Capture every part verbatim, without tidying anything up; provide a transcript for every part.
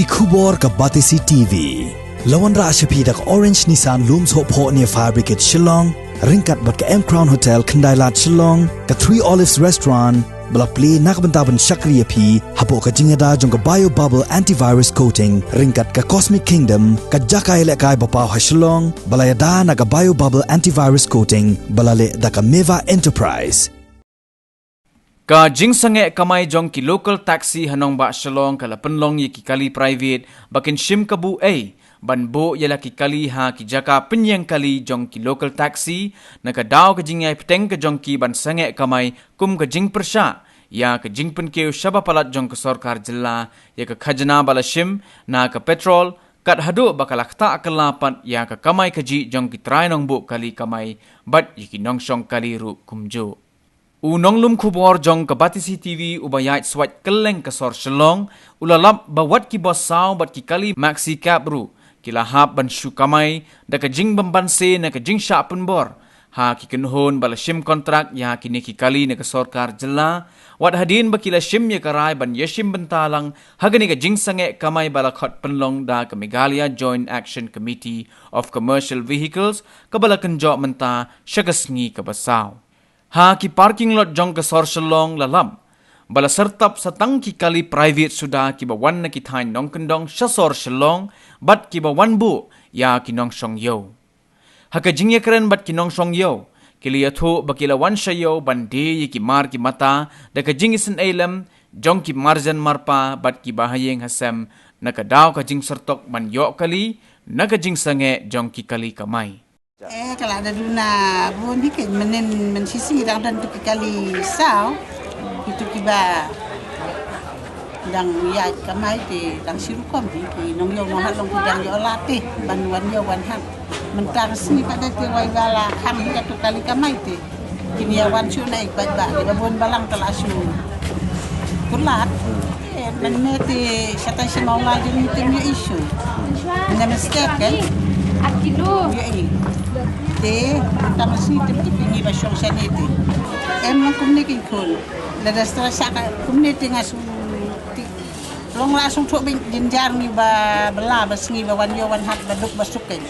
Ki khubor ka Batesi T V. La wanrah sha phi da ka Orange Nissan Lum Sohphoh near Fire Brigade Shillong, ryngkat bad ka M Crown Hotel Khyndailad Shillong, ka Three Olives Restaurant, ba la plie na ka bynta ban shakri ïa phi hapoh ka jingïada jong ka Bio Bubble Antivirus Coating, ryngkat ka Cosmic Kingdom, ka jaka ïalehkai ba paw ha Shillong, ba la ïada na ka Bio Bubble Antivirus Coating, ba la leh da ka Meva Enterprise. Ka jingsangeh kamai jong ki local taxi ha nongbah Shillong ka la pynlong ïa ki kali private ba kin shim kabu ei ban buh ïa la ki kali ha ki jaka pynïeng kali jong ki local taxi, na ka daw ka jingïai bteng ka jong ki ban sangeh kamai kum ka jingpyrshah ïa ka jingpynkiew shaba palat jong ka sorkar jylla ïa ka khajna ba la shim na ka petrol, kat haduh ba ka la ktah kylla pat ïa ka kamai kajih jong ki trai nongbuh kali kamai bad ïa ki nongshong kali ruh kumjuh. U nonglum khubor jong ka Batesi T V uba ïaid swait kylleng ka sor Shillong u la lap ba wat ki bos saw bad ki kali maxi cab ruh ki la hap ban shu kamai da ka jingbymbanse na ka jingshah pynbor ha ki kynhun ba la shim kontrak ïa kine ki kali na ka sorkar jylla, wat hadien ba ki la shim ïa ka rai ban ïashim bynta lang ha kane ka jingsangeh kamai ba la khot pynlong da ka Meghalaya Joint Action Committee of Commercial Vehicles kaba la kynjoh mynta sha ka sngi kaba saw. Ha ki parking lot jong ka sor Shillong la lap ba la syrtap sa tang ki kali private suda kiba wan na ki thaiñ nongkyndong sha sor Shillong bad kiba wan buh ïa ki nongshong ïew. Ha ka jingïakren bad ki nongshong ïew, ki la ïathuh ba ki la wan sha ïew ban die ïa ki mar ki mata da ka jingisynei lem jong ki marjan marpa bad kiba ha ïing ha sem, na ka daw ka jingsyrtok ban ïoh kali na ka jingsangeh jong ki kali kamai. Eh, ka la da duna bun hi keiñ, mynnin mynshisngi dang don tu ki kali saw. Kitu kiba dang ïaid kamai te dang shi rukom hi, ki nongïew nonghat long ki dang ïoh lad te ban wan ïew wan hat. Mynta ka sngi pat te wei ba la khang hi katu kali kamai te kin ïa wan shuh na i paidbah, kiba bun balang ka la shu kulat. Eh, mynne te shatai sha Mawlai jong ngi te ym ïohi shuh. Mynne mynstep kan? Ïohi. Te mynta mynsngi te te ngi ba shong shane te. Em long kumne ki khun. Lada stra sha ka kumne te nga shu ti. Long la shu thuh bad jynjar ngi ba bylla ba sngi ba wan ïew wan hat ba duk ba suk kan.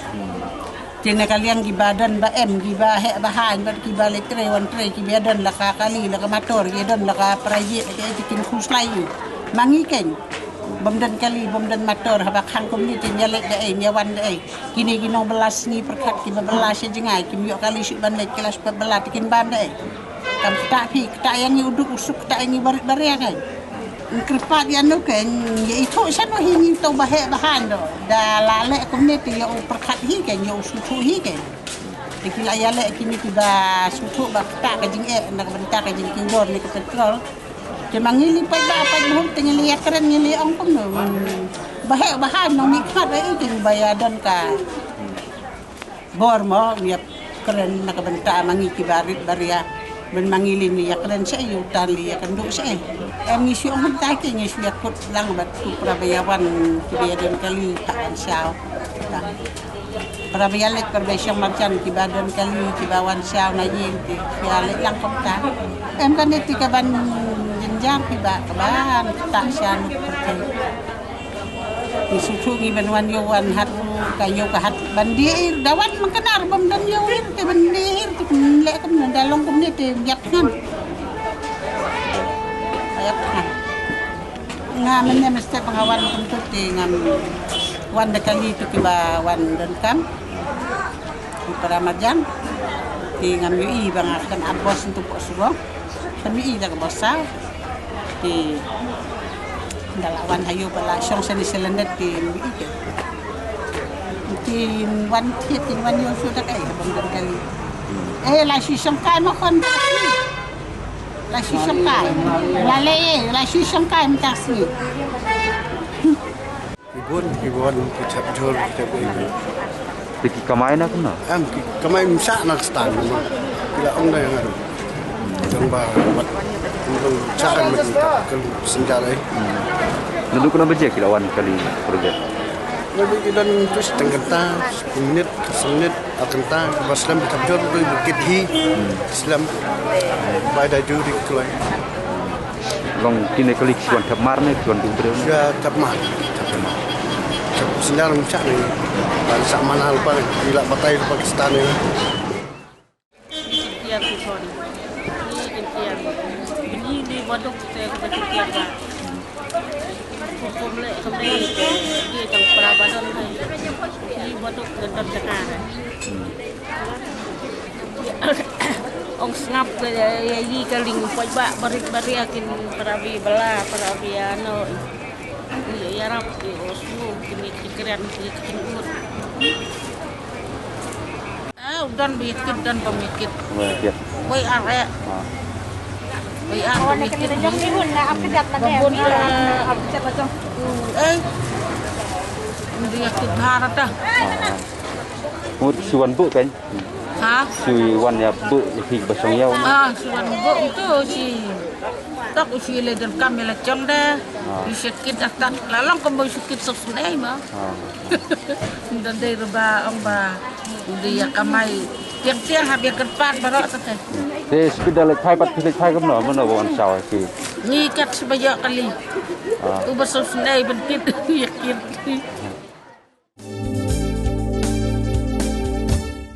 Te na ka liang kiba don ba em, kiba heh ba haiñ bad kiba leit trei wan trei, kiba don la ka kali la ka motor, kiba don la ka private, ki, ki kin khuslai ïa u. Ma ngi keiñ bym don kali, bym don motor, haba khang kumne te ngi ïa leit da ei, ngi ïa wan da ei. Kine ki nongbylla sngi pyrkhat kiba bylla sha jngai, kim ïoh kali shuh ban leit, ki la shu pep bylla te kin bam da ei. Kam ktah phi, ktah ïa ngi u duk u suk, ktah ïa ngi barit baria keiñ. Kyrpad ïa no keiñ, ïa ithuh shano hi ngi to ba heh ba haiñ do. Da la leh kumne te ïa u pyrkhat hi keiñ, ïa u sngewthuh hi keiñ. Te ki la ïa leh kine kiba sngewthuh ba ktah ka jingeh na ka bynta ka jingkiew dor ne ka petrol. Te ma ngi li paidbah, paidbah te ngi li ïa kren, ngi li ong kumno. Ba heh ba haiñ nong mihkhmat ba i keiñ ba ïa don ka bor mo, ngi ïa kren na ka bynta ma ngi kiba rit baria. Ban ma ngi lei ngi ïa kren sha ïa u tan lei ïa kynduh sha. Em ngi shu ong hynta ki ngi shu ïa kut lang bad tu para ba ïa wan kiba ïa don kali ta wan shaw. Ta. Para ba ïa leit para ba ïa shong marjan kiba don kali kiba wan shaw na ïing te ïa leit lang kumta. Em kane te ka ban jynjar kiba ka ban ta sha nuk pyrthei. Ngi sngewthuh ngi ban wan ïew wan hat ruh, ka ïew ka hat ban die ei, da wan mynkynnar bym don ïew ei te ban die ei te kum leh kumne, da long kumne te ïap thngan. Ïap thngan. Nga mynne mynstep ba nga wan kumtu te ngam wan da kali tu kiba wan donkam. Ki para marjan. Te ngam ïohi ba nga khlem ap bos ntu poh surok. Khlem ïohi da ka bos saw. Te ynda la wan ha ïew ba la shong shane sha lyndet te ngam ïohi te. Te wan thied te wan ïew shuh da kaei ha bym don kali. Eh, la shu shongkai ma khun da kaei. La shu shongkai. La leh eh, la shu shongkai mynta ka sngi. Ki bun, ki bun, ki chap jhur, ki chap ei. Te ki kamai na kumno? Em, ki kamai ym shah na ka stand, ki la ong da ïa nga ruh. Jong ba wat, ym shah em, ki ka, ka synjat ei. Naduh katno baje ki la wan kali project? Naduh ki don tu shiteng kynta, minit, ka minit, ar kynta, ba slem ki chap jhur, tu bukit hi, slem. Bai da jhur di kloi. Long kine ka lei ki shu wan thep mar ne ki shu wan duh briew ne? Shu thep mar. Thep mar. Thep sendal ngam shah ne. Ban shah mana lypa, ki la batai lypa ki stad ne. Ki tiar ki khon. Ni ki tiar. Ni ni waduk te ka ba ki tiar ba. Kum leh kam dei te ki tang pra ba don hai. Ni waduk ngan don jaka hai. Ong sngap ka ïa ïa ka lieng paidbah barit baria kin para bri bala para bri ano. Ïa ïarap ïa u sngew kin ïa ki kren ïa ki kynut. Ah, u don ba ïa kit, don ba ïa kit. Ba ïa kit. Wei ar eh. Ah. Wei ar ba ïa kit. Jong ni hun na ap kejap na dem. Ba bun, eh, eh. Ba ïa kit bha rata. Ah. Mut shu wan buh kan? Ha? Shu wan ïa buh ïa phi ba shong ïaw. Ah, shu wan buh itu shi. Tok u shi le donkam ïa la jong de. Ah. U shi kit atat la long kum u shi kit sok snei ma. Ah. Don dei ruba ong ba. U dei ïa kamai. Tiang tiang hap ïa kyrpad baroh te. Te shi da leit phai pat phi leit phai kumno mano ba wan shaw shi. Ngi kat shi ba ïa kali. Ah. U ba sok snei ban kit ïa kit.